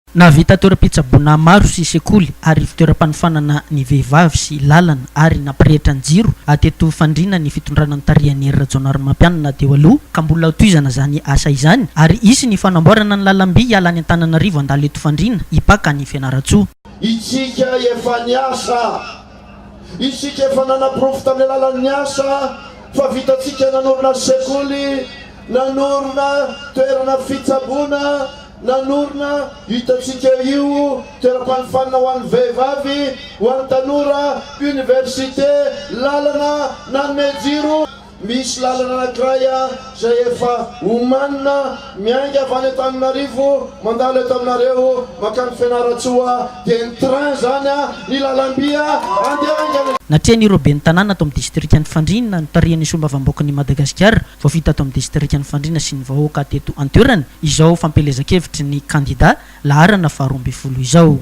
Nahavita toeram-pitsaboana maro sy sekoly ary ivontoeram-panofanana ny vehivavy sy lalana ary nampirehitra ny jiro teto Fandriana ny fitondrana notarihan'i Hery Rajaonarimampianina teo aloha ka mbola hotohizana izany asa izany ary hisy ny fanamboarana ny lalam-by hiala any Antananarivo handalo eto Fandriana hipaka any Fianarantsoa. Isika efa niasa. Isika efa nanaporofo tamin'ny alalan'ny asa fa vitantsika nanorina sekoly, nanorina toerana fitsaboana, nanorina, hitantsika io, toeram-panofanana ho an'ny vehivavy, ho an'ny tanora, université, lalana, nanome jiro. Misy lalana anankiray izay efa omanina, miainga avy any Antananarivo, mandalo eto aminareo, mankany Fianarantsoa, dia ny train izany, ny lalam-by, andeha haingana. Natrehin'ireo ben'ny tanàna ato amin'ny distrikan'i Fandriana, notarihan'ny solombavambaokan'i Madagasikara, voafidy tato amin'ny distrikan'i Fandriana sy ny vahoaka teto an-toerana, izao fampielezan-kevitry ny kandida laharana faha 12 izao.